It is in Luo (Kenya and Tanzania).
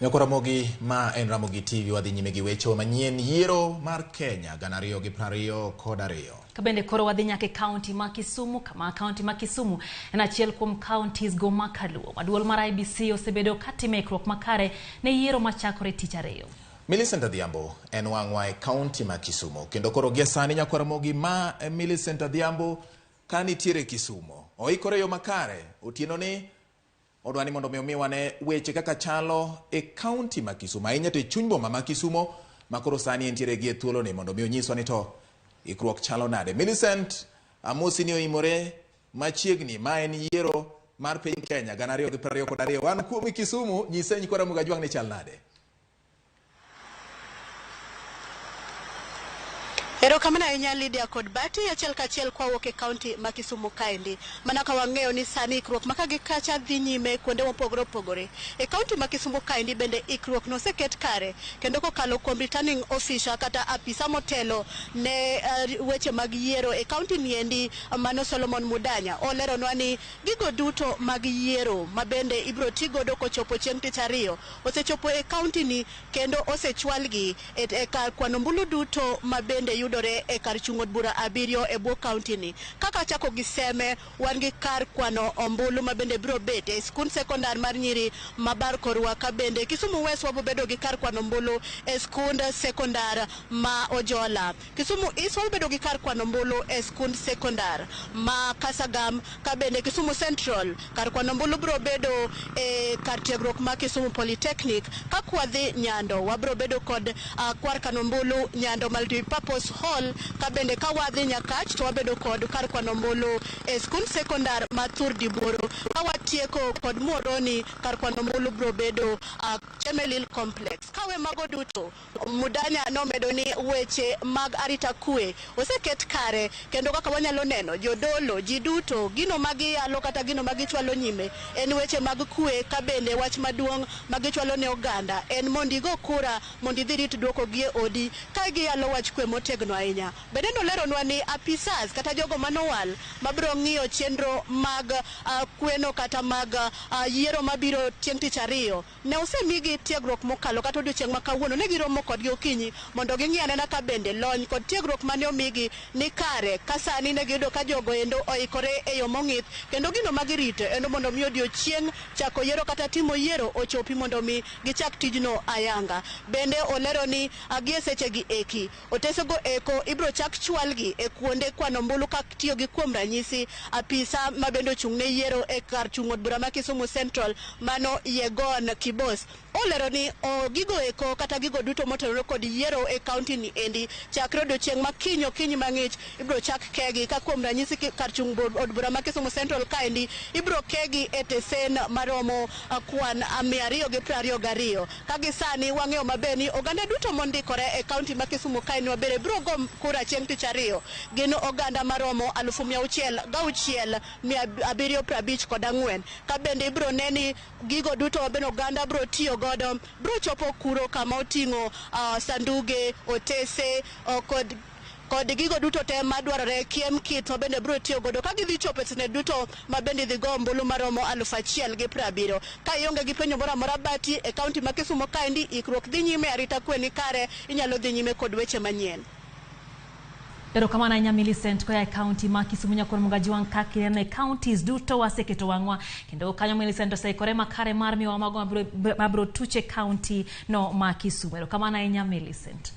Nyako Ramogi, ma en Ramogi TV, wadhi nyime gi weche manyien yiero mar Kenya 2022. Kabende koro wadhi nyaka e kaunti ma Kisumu, kama kaunti ma Kisumu en achiel kuom counties go makaluo ma duol mar IEBC osebedo katimo ikruok makare ne yiero machakore tich ariyo. Millicent Adhiambo en wang'wa e kaunti ma Kisumu kendo koro gie sani Nyako Ramogi ma Millicent Adhiambo ka nitiere Kisumu oikore e yo makare otieno ni odwa ni mondo mi omiwa ne weche kaka chalo e kaunti ma Kisumu ahinya to e chuny boma ma Kisumu ma koro sani entiere gi e thuolo ni mondo mi onyiswa ni to ikruok chalo nade. Millicent, amosi ni oimore machiegni ma en yiero mar piny Kenya 2022. Wan kuomi Kisumu, nyise nyikwa Ramogi Ajwang' ni chal nade? Erokamano ahinya Lydia kod Bati, achiel kachiel kwawuok e kaunti ma Kisumu kaendi. Mana ka wang'eyo ni sani ikruok ma ka gi kacha dhi nyime kuonde mopogore opogore. E kaunti ma Kisumu kaendi bende ikruok noseket kare kendo kokalo kuom returning officer kata apisa motelo ne weche mag yiero e kaunti niendi mano Solomon Mudanya oleronwa ni gigo duto mag yiero ma bende ibiro ti godo kochopo chieng' tich ariyo osechopo e kaunti ni kendo osechwalgi e kar kwano ombulu duto ma bende yudore e kar chung' od bura abiriyo e bwo kaunti ni. Kaka chako gi Seme, wan gi kar kwano ombulu ma bende biro bet e skund sekondar mar nyiri ma Bar Korwa, ka bende Kisumu West wabo bedo gi kar kwano ombulu e skund sekondar ma Ojola. Kisumu East wabo bedo gi kar kwano ombulu e skund sekondar ma Kasagam, ka bende Kisumu Central kar kwano ombulu biro bedo e kar tiegruok ma Kisumu Polytechnic. Ka kwadhi Nyando wabiro bedo kod kwar kano ombulu Nyando Multipurpose Hall, ka bende ka wadhi Nyakach to wabedo kod kar kwano ombulu e skund sekondar ma Thur Diboro. Ka watieko kod Muhoroni, kar kwano ombulu biro bedo Chemelil Complex. Kawe mago duto, Mudanya nomedo ni weche mag arita kwe oseket kare kendo kaka wanyalo neno jodolo ji duto gino magiyalo kata gino magichwalo nyime en weche mag kwe, ka bende wach maduong' magichwalo ne oganda en mondo igo kura mondo idhi rit duoko gi e odi ka giyalo wach kwe motegno ahinya. Bende noleronwa ni apisas kata jogo manowal mabiro ng'iyo chenro mag kweno kata mag yiero mabiro chieng' tich ariyo ne osemigi tiegruok mokalo kata odiochieng' ma kawuono ne giromo kodgi okinyi mondo ging'i anena ka bende lony kod tiegruok mane omigi ni kare, ka sani ne giyudo ka jogo endo oikore e yo mong'ith kendo gino ma girito en mondo mi odiochieng' chako yiero kata timo yiero ochopi mondo mi gichak tijno ayanga. Bende olero ni gie sechegi eki otesego eko ibiro chak chwalgi e kuonde kwano ombulu ka tiyo gi kuom ranyisi apisa ma bende ochung' ne yiero e kar chung' od bura ma Kisumu Central mano Yegon Kibos. Olero ni gigo eko kata gigo duto motenore kod yiero e kaunti ni endi chakre odiochieng' ma kiny okinyi mang'ich ibiro chak kegi ka kuom ranyisi kar chung' od bura ma Kisumu Central kaendi ibiro kegi e tesen maromo kwan 222. Ka gi sani wang'eyo maber ni oganda duto mondikore e kaunti ma Kisumu kaendi mabende biro go kura chieng' tich ariyo gin oganda maromo 606,754, ka bende ibiro ne ni gigo duto mabende oganda biro tiyo godo biro chopo kuro kama oting'o sanduge, otese kod gigo duto te madwarore, kiem kit ma bende biro tiyo godo ka gidhi chopo e sende duto ma bende idhi go ombulu maromo 1,070. Ka ionge gi penjo moro amora Bati e kaunti ma Kisumu kaendi ikruok dhi nyime, arita kwe ni kare, inyalo dhi nyime kod weche manyien. Erokamano ahinya Millicent koa e kaunti ma Kisumu. Nyakwar Mugajwang' kaka ineno e counties duto waseketo wang'wa kendo kanyo Millicent oseikore makare mar miyowa mago mabiro tuche kaunti no ma Kisumu. Erokamano ahinya Millicent.